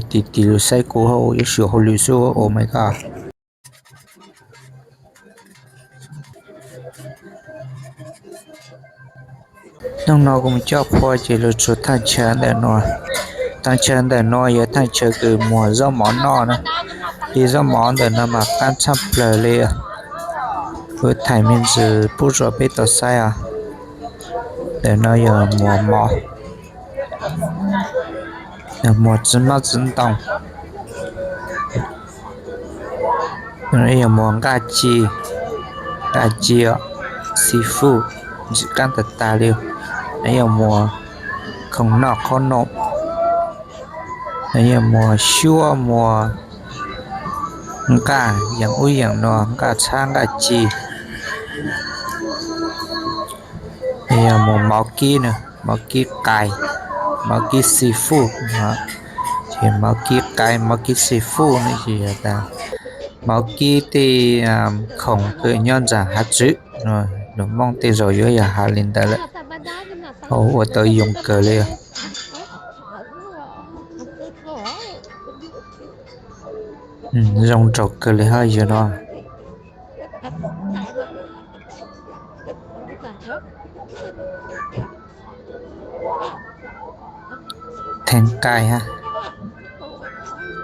Tis tis lus saib kuv hauv yuav suam hauj lwm xwb, oh my god. Hnub no kuv mus coj phua ces luag tsuas thaj chaw ntawm no. Thaj chaw ntawm no yog thaj chaw kws muag zaub mov noj na. Ib zaub mov ntawm no mas qab tshaj plawg li. Kuv thaij me ntsis pub rua peb tau saib os. Ntawm no yog muag mov, yog muag txiv hmab txiv ntoo. Yog muag nqaj ci, nqaj ci, seafood, ntxim qab tag tag li. Yog muag khoom noj qhob noom, yog muag xyuab, muag nqaj yaam ub yaam no, nqaj txhab nqaj ci. Yog muag mov kib na, mov kib qais, mov kib seafood, ces mov kib qais mov kib seafood ne ces yog tas mov kib tej khoom kws nyob ntawm hav txwv, lus Moob tej zaum yuav yog has li ntawd lawm. Ua tau yoo kawg li. Zoo nraug kawg li hab yog no. Theej qais,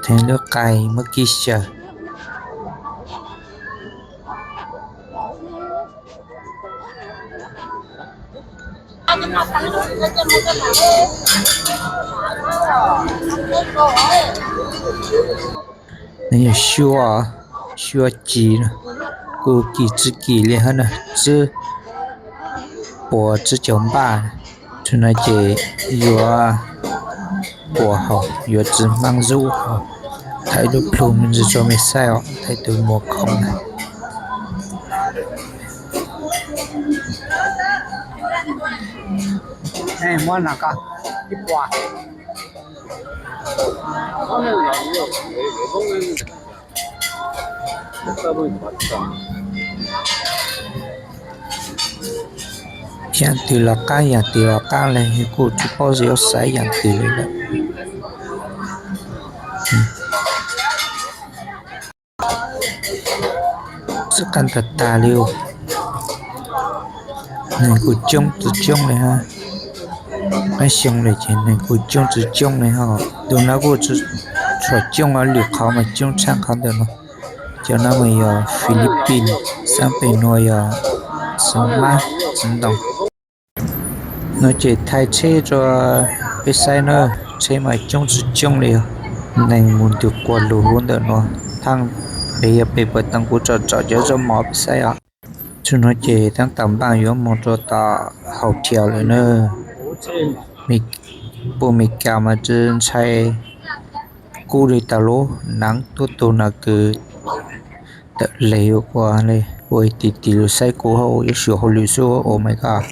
theej lub qais muab kib xyaw. Nws yog xyuab, xyuab ci, kuj kim txwv kim li hab na, txwv puas txwv caug npaj. Txug no ces yuav puas haus, yuav txiv hmab ntxub haus. Thaij lub plhu me ntsis rua mej saib os, thaij tus muag khoom na. Yaam twg los qab, yaam twg los qab le, kuj tsi paub xyov yuav xaiv yaam twg le lawm. Txwv qab tag tag li. Neeg kuj coob tsi coob le hab. Qaib xyoo le ces neeg kuj coob tsi coob le hab. Ntu no kuj tshua coob, lwm qhov mas coob tshaj qhov ntawm no. Cov no mas yog Philippines, xab pem nuav yog xeev mab xeev ntoo. No ces thaij tsheb rua peb saib na, tsheb mas coob tsi coob li os. Neeg mus ntug quas lug huv ntawm nuav, thaaj pem yog pem puas tau kuv tsom tsom cov zaub mov peb saib os. Txug nuav ces taab tom npaaj yuav moog rua tom hauv thiav lawm na. Puj Mes Kas mas tsi ntshai kub li tas lub, naav tuab tug no kws tawm le ua le, ua ib tis tis lug saib kuv hauv yuav sum hauj lwm xwb, oh my god.